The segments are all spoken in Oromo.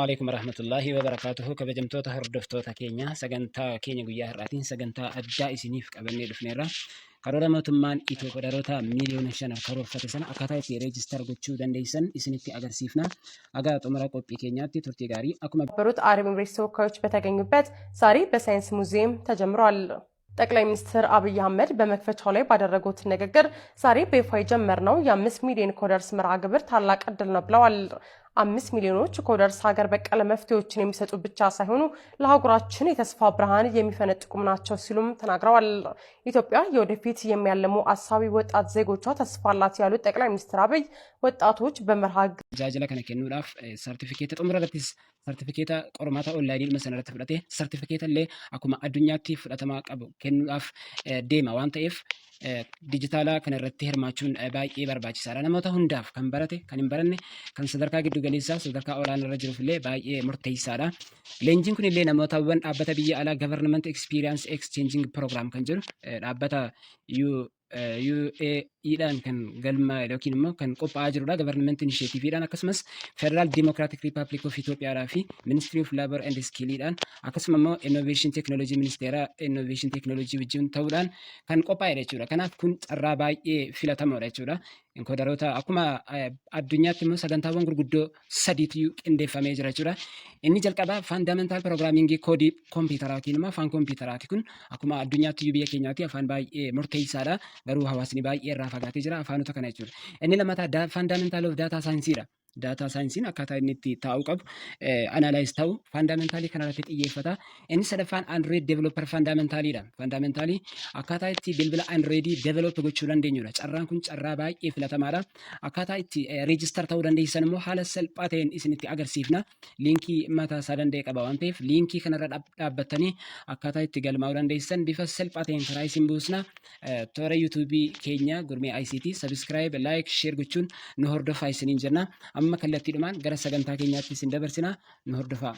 Alaikum warahmatullahi wabarakatuhu. Kabajamtoota hordoftoota keenya, sagantaa keenya guyyaa har'aatiin sagantaa addaa isiniif qabannee dhufneerra. Karoora mootummaan Itoophiyaaroota miiliyoona 5 karoorfate sana akkaataa itti register gochuu dandeessan isinitti agarsiifna. Haga xumura qophii keenyaatti turtii gaarii. Akkuma የተባበሩት አረብ ኤምሬትስ ተወካዮች በተገኙበት ዛሬ በሳይንስ ሙዚየም ተጀምሯል። ጠቅላይ ሚኒስትር አብይ አህመድ በመክፈቻው ላይ ባደረጉት ንግግር ዛሬ በይፋ የጀመርነው የ5 ሚሊዮን coders መርሃ ግብር ታላቅ ዕድል ነው ብለዋል። 5 ሚሊዮኖች coders ሀገር በቀል መፍትሄዎችን የሚሰጡ ብቻ ሳይሆኑ ለአህጉራችን የተስፋ ብርሃን የሚፈነጥቁም ናቸው ሲሉም ተናግረዋል። ኢትዮጵያ የወደፊት የሚያልሙ አሳቢ ወጣት ዜጎቿ ተስፋ አላት ያሉት ጠቅላይ ሚኒስትር አብይ ወጣቶች በመርሃ Tajaajila kana kennuudhaaf sartifikeeta xumura irrattis sartifikeeta qormaata onlaayinii dhuma sana irratti fudhatee sartifikeeta illee akkuma addunyaatti fudhatama qabu kennuudhaaf deema waan ta'eef, dijitaalaa kana irratti hirmaachuun baay'ee barbaachisaadha. Namoota hundaaf, kan barate, kan hin baranne, kan sadarkaa giddu galeessaa, sadarkaa olaanaa irra jiruuf illee baay'ee murteessaadha. Leenjiin kun illee namootawwan dhaabbata biyya alaa Government Experience Exchanging Program kan jedhu dhaabbata UAE-dhaan kan galma yookiin immoo kan qophaa'aa jirudha. Government Initiative-dhaan, akkasumas Federal Democratic Republic of Itoophiyaadhaa fi Ministry of Labor and Skill-dhaan, akkasuma immoo Innovation Technology, Ministeera Innovation Technology wajjin ta'uudhaan kan qophaa'edha jechuudha. Kanaaf kun carraa baay'ee filatamoodha jechuudha. Encoderoota akkuma addunyaatti immoo sagantaawwan gurguddoo sadiitu qindeeffamee jira jechuudha. Inni jalqabaa fundamental programmingii koodii kompiitaraa yookiin immoo afaan kompiitaraati. Kun akkuma addunyaatti biyya keenyaatti afaan baay'ee murteessaadha. Garuu hawaasni baay'ee irraa fagaatee jira afaanota kana jechuudha. Inni lammataa fundamental of data scienceiidha. Data scienceiin akkaataa inni itti taa'uu qabu, analyze ta'u, fundamentalii kanarratti xiyyeeffata. Inni sadaffaan Android developer fundamentaliidha. Fundamentalii akkaataa itti bilbila Androidii develop gochuu dandeenyudha. Carraan kun carraa baay'ee filatamaadha. Akkaataa itti register ta'uu dandeessan immoo haala salphaa ta'een isinitti agarsiifna. Linkii mataa isaa danda'e qaba waan ta'eef, linkii kanarra dhaabbattanii akkaataa itti galmaa'uu dandeessan bifa salphaa ta'een karaa isin buusna. Toora YouTubeii keenya Gurmee ICT subscribe, like, share gochuun nu hordofaa isiniin jenna. Amma kallattiidhumaan gara sagantaa keenyaatti isin dabarsina, nu hordofaa.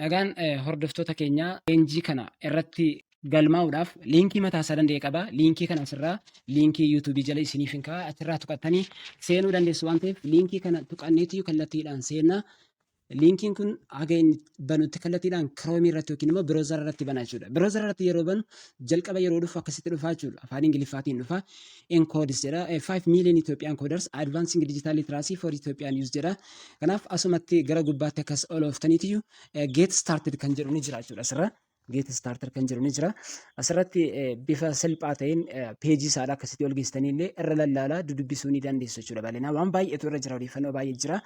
Dhagaan hordoftoota keenyaa, leenjii kana irratti galmaa'uudhaaf linkii mataa isaa danda'e qaba. Linkii kana asirraa linkii YouTubeii jala isiniif hin kaa'a, achirraa tuqattanii seenuu dandeessu waan ta'eef, linkii kana tuqanneetu kallattiidhaan seenna. Linkiin kun haga inni banutti kallattiidhaan Chromeii irratti yookiin immoo browsera irratti bana jechuudha. Browsera irratti yeroo banu, jalqaba yeroo dhufu akkasitti dhufa jechuudha. Afaan Ingiliffaatiin dhufa. Encodes jedha. 5 million Ethiopian coders advancing digital literacy for Ethiopian youth jedha. Kanaaf asumatti gara gubbaatti akkas ol ooftaniitiyyuu get started kan jedhu ni jira jechuudha asirra. Get started kan jedhu ni jira. Asirratti bifa salphaa ta'een peejii isaadha akkasitti ol geessitanii illee irra lallaalaa dudubbisuu ni dandeessu jechuudha. Bal'inaa waan baay'eetu irra jira, odeeffannoo baay'ee jira.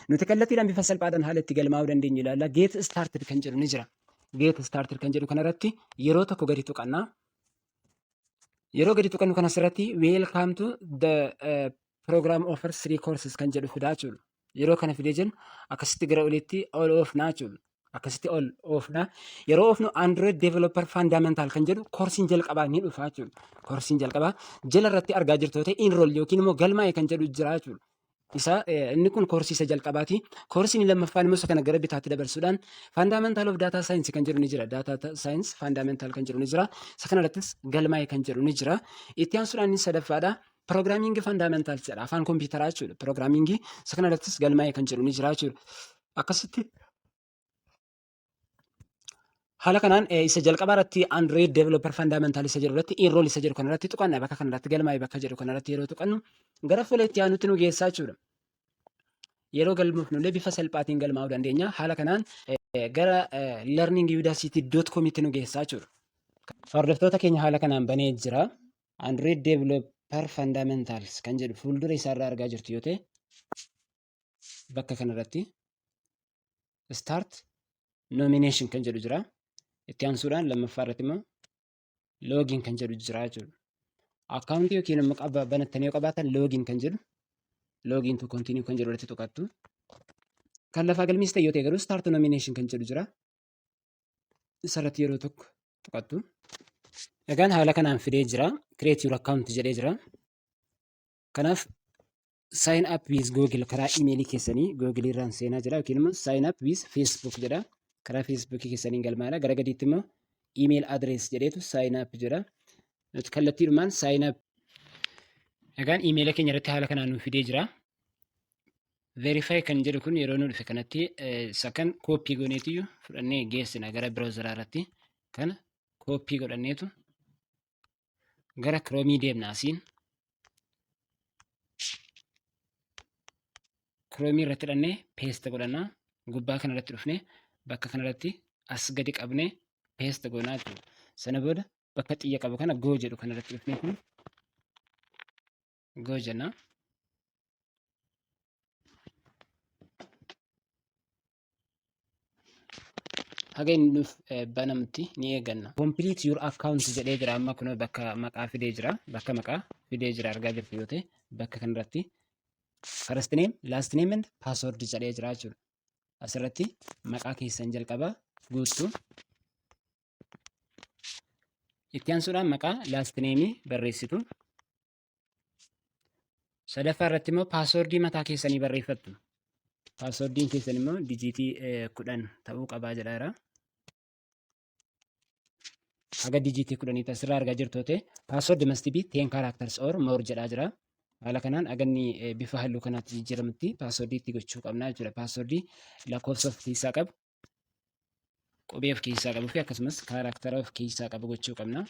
Nuti kallattiidhaan bifa salphaadhaan haala itti galmaa'uu dandeenyu ilaalla. Get started kan jedhu ni jira. Get started kan jedhu kanarratti yeroo tokko gadi tuqannaa. Yeroo gadi tuqannu kan asirratti "Welcome to the program, offers three courses" kan jedhu fidaa jechuudha. Yeroo kana fidee jennu akkasitti gara oliitti ol oofnaa jechuudha. Akkasitti ol oofnaa. Yeroo oofnu Android Developer Fundamental kan jedhu koorsiin jalqabaa ni dhufa jechuudha. Koorsiin jalqabaa jala irratti argaa jirtu yoo ta'e, enroll yookiin immoo galmaa'e kan jedhu jira jechuudha. Isa inni kun koorsii isa jalqabaati. Koorsiin lammaffaan immoo isa kana gara bitaatti dabarsuudhaan Fundamental of Data Science kan jedhu ni jira. Data Science Fundamental kan jedhu ni jira. Isa kanarrattis galmaa'e kan jedhu ni jira. Itti aansuudhaan inni sadaffaadha. Programming Fundamental jedha. Afaan kompiitaraa jechuudha. Programmingii isa kanarrattis galmaa'e kan jedhu ni jira jechuudha. Akkasitti haala kanaan isa jalqabaa irratti Android Developer Fundamental isa jedhu irratti, enroll isa jedhu kanarratti tuqanna. Bakka kanarratti, galmaa'e bakka jedhu kanarratti yeroo tuqannu, gara fuula itti aanutti nu geessaa jechuudha. Yeroo galmoofnu illee bifa salphaatiin galmaa'uu dandeenya. Haala kanaan gara learningudacity.comitti nu geessaa jechuudha. Hordoftoota keenya, haala kanaan banee jira. Android Developer Fundamentals kan jedhu fuuldura isaarraa argaa jirtu yoo ta'e, bakka kanarratti start nomination kan jedhu jira. Itti aansuudhaan lammaffaa irratti immoo login kan jedhu jira jechuudha. Akkaawuntii yookiin immoo banattanii yoo qabaatan, login kan jedhu, login to continue kan jedhu irratti tuqattu. Kan lafaa galmees ta'e yoo ta'e garuu, start nomination kan jedhu jira. Isarratti yeroo tokko tuqattu. Egaan haala kanaan fidee jira. "Create your account" jedhee jira. Kanaaf "Sign up with Google", karaa imeelii keessanii Google irraan seenaa jira, yookiin immoo "Sign up with Facebook" jedha. Karaa Facebookii keessaniin galmaadha. Gara gadiitti immoo "Email address" jedheetu sign up jedha. Nuti kallattiidhumaan sign up. Egaan imeela keenya irratti haala kanaan nu fidee jira. Verify kan jedhu kun yeroo nu dhufe kanatti isa kan kooppii gooneetiyyu fudhannee geessina gara browseraa irratti. Kana kooppii godhanneetu gara Chrome deemna asiin. Chrome irratti hidhannee paste godhanna. Gubbaa kana irratti dhufnee bakka kana irratti as gadi qabnee paste goonaa jechuudha. Sana booda bakka xiyya qabu kana go jedhu kana irratti dhufnee kun go jenna. Haga inni nuuf banamutti ni eeganna. Complete your account jedhee jira amma kunoo bakka maqaa fidee jira. Bakka maqaa fidee jira argaa jirtu yoo ta'e bakka kanarratti first name, last name and password jedhee jira jechuudha. Asirratti maqaa keessan jalqaba guuttu. Itti aansuudhaan maqaa last name barreessitu. Sadaffaa irratti immoo paaswordii mataa keessanii barreeffattu. Paaswordiin keessan immoo dijiitii 10 ta'uu qabaa jedhaera. Haga dijiitii 10 asirraa argaa jirtu ta'e password must be 10 characters or more jedhaa jira. Haala kanaan haga inni bifa halluu kanaatti jijjiiramutti paaswordii itti gochuu qabna jechuudha. Paaswordii lakkoofsa of keessaa qabu, qubee of keessaa qabuu fi akkasumas kaaraktara of keessaa qabu gochuu qabna.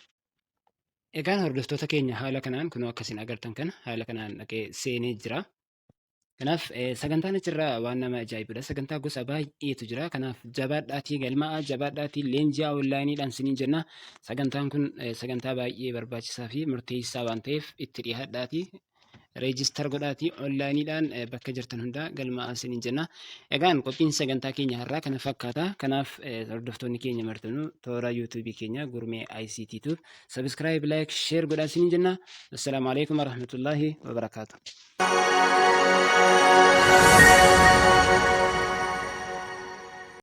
Egaan hordoftoota keenya haala kanaan kunoo akkasiin agartan kana haala kanaan dhaqee seenee jira. Kanaaf sagantaan achirraa waan nama ajaa'ibudha. Sagantaa gosa baay'eetu jira. Kanaaf jabaadhaatii galmaa'aa, jabaadhaatii leenji'aa onlaayiniidhaan siniin jenna. Sagantaan kun sagantaa baay'ee barbaachisaa fi murteessaa waan ta'eef itti dhiyaadhaatii register godhaatii onlaayiniidhaan bakka jirtan hundaa galmaa'aa siniin jenna. Egaan qophiin sagantaa keenya har'aa kana fakkaata. Kanaaf hordoftoonni keenya martinuu toora yuutuubii keenya Gurmee ICT Tube subscribe, like, share godhaa siniin jenna. Assalaamu alaikum warahmatullaahi wabarakaatu.